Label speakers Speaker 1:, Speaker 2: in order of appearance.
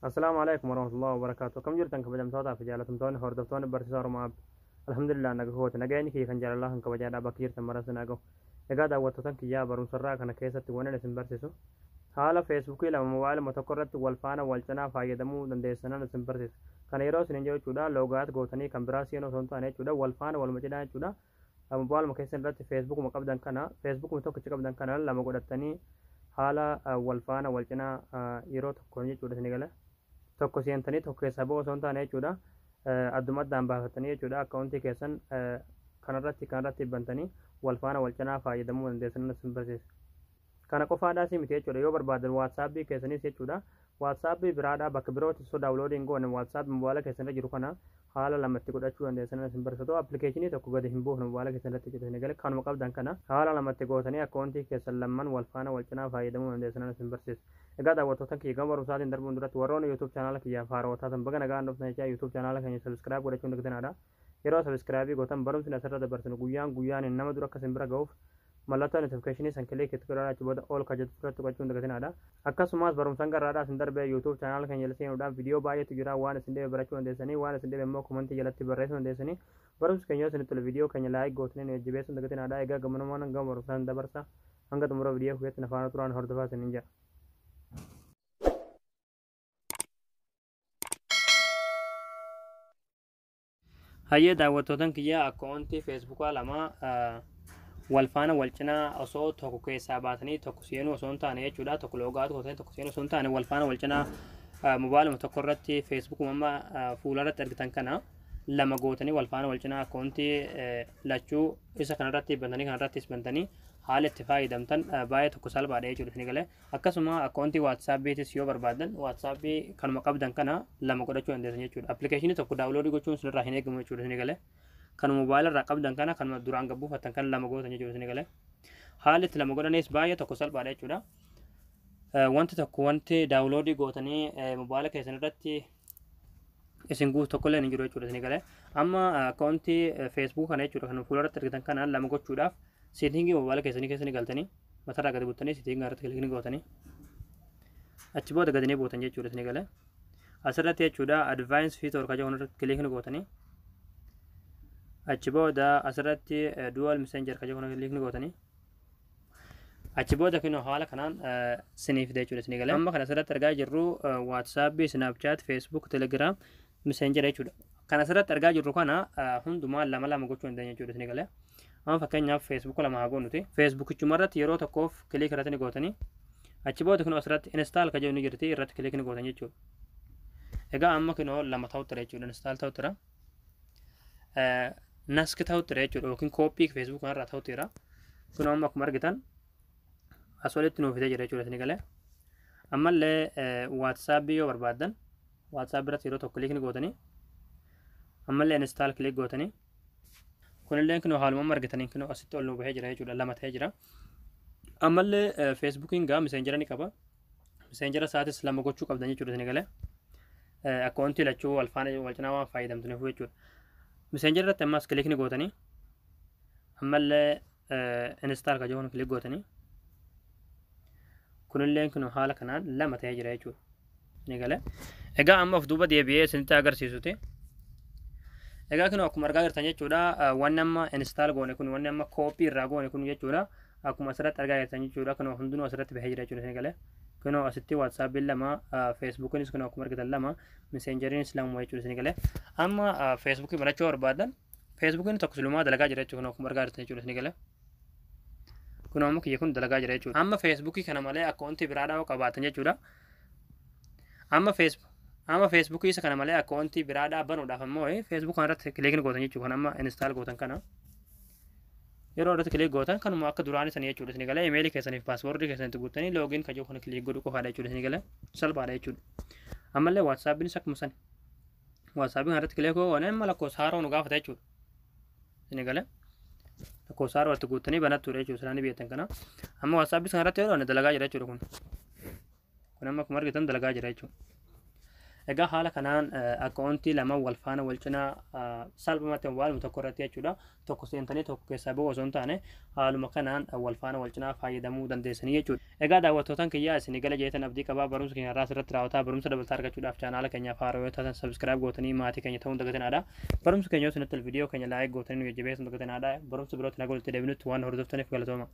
Speaker 1: Assalaamu alaikum warahmatullahi wabarakatuh. Akkam jirtan kabajamtootaa fi jaalatamtoonni hordoftoonni barsiisaa Oromoo App. Alhamdulillah, naga kooti. Nageenyi kiyya kan jaalalaa kan kabajaadhaa bakka jirtan maras naa gahu. Egaa daawwattootan kiyyaa, barumsarraa kana keessatti waan isin barsiisu haala Feesbuukii lama mobaayiluma tokko irratti wal faana wal cinaa fayyadamuu dandeessanan isin barsiisa. Kana yeroo isin hin jechuudha, logout gootanii kan biraa seenuu osoo hin taane jechuudha, wal faana waluma cinaa jechuudha. Mobaayiluma keessan irratti Feesbuukuma qabdan kana, Feesbuukuma tokkicha qabdan kana lama godhattanii haala wal faana wal cinaa yeroo tokko jechuudha isin gala. Tokko seentanii tokko keessaa ba'uu osoo hin taane jechuudha. Adduma addaan baafatanii jechuudha. Akkaawuntii keessan kanarratti bantanii wal faana wal cinaa fayyadamuu dandeessan isin barsiisa. Kana qofaadhaas miti jechuudha. Yoo barbaadan WhatsAppii keessanis jechuudha. WhatsAppii biraadhaa bakka birootti osoo downloadii hin goone WhatsAppii mobaayila keessan irra jiru kana haala lamatti godhachuu dandeessan isin barsiisa. Otoo appilikeeshinii tokko gadi hin buufne mobaayila keessan irratti jechuudha. Isin galee kanuma qabdan kana haala lamatti gootanii akkaawuntii keessan lamman wal faana wal cinaa fayyadamuu dandeessan isin barsiisa. Egaa daawwattoota kiyya, gama barumsaatiin darbuun duratti warroonni YouTube chaanaala kiyyaaf haarawaa taatan baga nagaan dhuftan jechaa, YouTube chaanaala keenya subscribe godhachuun dagatinaa. Yeroo subscribe gootan barumsi asirra dabarsinu guyyaan guyyaan nama dura akka isin bira ga'uuf mallattoo notificationii san click itti godhaa, achi booda all ka jettu irratti tuqachuun dagatinaadha. Akkasumas barumsaan garraadhaa isin darbee YouTube chaanaala keenya jala seenuudhaan viidiyoo baay'eetu jira. Waan isin dhibe barachuu dandeessanii, waan isin dhibe immoo commentii jalatti barreessuu dandeessanii. Barumsi keenya yoo isinitti tole viidiyoo keenya like gootanii nu jajjabeessuun dagatinaadha. Egaa gamanumaan gama barumsaan dabarsa, hanga xumura viidiyoo keessatti na faana turaan hordofaa isiniin jedha. Hayyee daawwattootan kiyyaa, akkaawuntii Feesbuukaa lama wal faana wal cinaa osoo tokko keessaa baatanii tokko seenuu osoo hin taane jechuudha. Tokko logout gootanii tokko seenuu osoo hin taane, wal faana wal cinaa mobaayiluma tokko irratti Feesbuukuma amma fuula irratti argitan kana lama gootanii wal faana wal cinaa akkaawuntii lachuu isa kanarratti bantanii kanarrattis bantanii haala itti fayyadamtan baay'ee tokko salphaadha jechuudha isin galee. Akkasuma akkaawuntii WhatsAppiitis yoo barbaadan WhatsAppii kanuma qabdan kana lama godhachuu dandeessan jechuudha. Appilikeeshinii tokko downloadii gochuun isinirraa hin eegamu jechuudha isin galee. Kanuma mobaayila irraa qabdan kana, kanuma duraan gabbuufattan kana lama gootan jechuudha isin galee. Haalli itti lama godhanis baay'ee tokko salphaadha jechuudha. Wanti tokko wanti downloadii gootanii mobaayila keessan irratti isin guutu tokkollee hin jiru jechuudha isin galee. Amma akkaawuntii Facebook kana jechuudha, kan fuulduratti argitan kana lama gochuudhaaf settingii mobaayila keessanii keessa ni galtanii, matarraa gadi buttanii settingii irratti clickii gootanii achi booda gadi ni buutan jechuudha isin galee. Asirratti jechuudha advanced feature ka jedhu irratti clickii gootanii achi booda asirratti dual messenger ka jedhu clickii gootanii achi booda kinoo haala kanaan siniif jechuudha isin galee. Amma kan asirratti argaa jirru WhatsAppii, Snapchat, Facebook, Telegram, Messenger jechuudha. Kan asirratti argaa jirru kana hundumaa lama lama gochuu dandeenya jechuudha isin galee. Amma fakkeenyaaf Facebook lama haa goonuti. Facebookichuma irratti yeroo tokkoof click irratti ni gootanii achi booda kunoo asirratti install ka jedhu ni jirti, irratti click ni gootan jechuudha. Egaa amma kunoo lama ta'utti jira jechuudha, install ta'utti jira. Nask ta'utti jira jechuudha yookiin kooppii Facebook kanarraa ta'utti jira. Kunoo amma akkuma argitan as olitti nuuf fidee jira jechuudha isin galee. Ammallee WhatsAppii yoo barbaaddan WhatsApp irratti yeroo tokko click ni gootanii ammallee install click gootanii kunillee kunoo haaluma amma argitaniin kunoo asitti ol nu bahee jira jechuudha, lama ta'ee jira. Ammallee Facebookiin gaa Messengera ni qaba. Messengera isaatis lama gochuu qabdan jechuudha isin galee. Akkaawuntii lachuu wal faana wal cinaa waan fayyadamtaniif jechuudha. Messengera irratti ammas click ni gootanii ammallee install ka jedhu click gootanii kunillee kun haala kanaan lama ta'ee jira jechuudha. Ni galee. Egaa amma of duuba deebi'ee isinitti agarsiisuti. Egaa kun akkuma argaa jirtan jechuudha, wanni amma install goone kun, wanni amma kooppii irraa goone kun jechuudha, akkuma asirratti argaa jirtan jechuudha, kun hundinuu asirratti bahee jira jechuudha isin galee. Kunoo asitti WhatsAppiin lama, Facebookiinis kunoo akkuma argitan lama, Messengeriinis lamuma jechuudha isin galee. Amma Facebookii banachuu barbaadan Facebookiin tokko silumaa dalagaa jira jechuudha, kunoo akkuma argaa jirtan jechuudha isin galee. Kunoo amma kiyya kun dalagaa jira jechuudha. Amma Facebookii kana malee akkaawuntii biraadhaa yoo qabaatan jechuudha. Amma Facebookii isa kana malee akkaawuntii biraadhaa banuudhaaf ammoo Facebook kana irratti clickni gootan jechuudha. Kan amma install gootan kana. Yeroo irratti click gootan kanuma akka duraanii sanii jechuudha. Isin galee imeelii keessaniif passwordii keessan itti guuttanii login kan jiru kana click godhuu qofaadha jechuudha. Isin galee salphaadha jechuudha. Ammallee WhatsAppiinis akkuma sani. WhatsAppii kana irratti click goone amma lakkoofsa haaraa nu gaafata jechuudha. Isin galee lakkoofsa haaraa itti guuttanii banattuudha jechuudha. Isaan beektan kana. Amma WhatsAppii kana irratti yeroo dalagaa jira jechuudha kun. Kun amma akkuma argitan dalagaa jira jechuudha. Egaa haala kanaan akkaawuntii lama wal faana wal cinaa salphumatti waanuma tokko irratti jechuudha. Tokko seentanii tokko keessaa bahu osoo hin taane, haaluma kanaan wal faana wal cinaa fayyadamuu dandeessanii jechuudha. Egaa daawwattootaan kiyyaa, isinii gala jeetan abdii qabaa. Barumsa keenya irraa asirratti raawwataa. Barumsa dabalataa argachuudhaaf chaanaala keenyaaf haaraa yoo taatan subscribe gootanii maatii keenya ta'uun dagatinaadha. Barumsa keenya yoo isinitti viidiyoo keenya like gootanii nu jajjabeessuun dagatinaadha. Barumsa birootti nagaa walitti deebinutti waan hordoftaniif galatooma.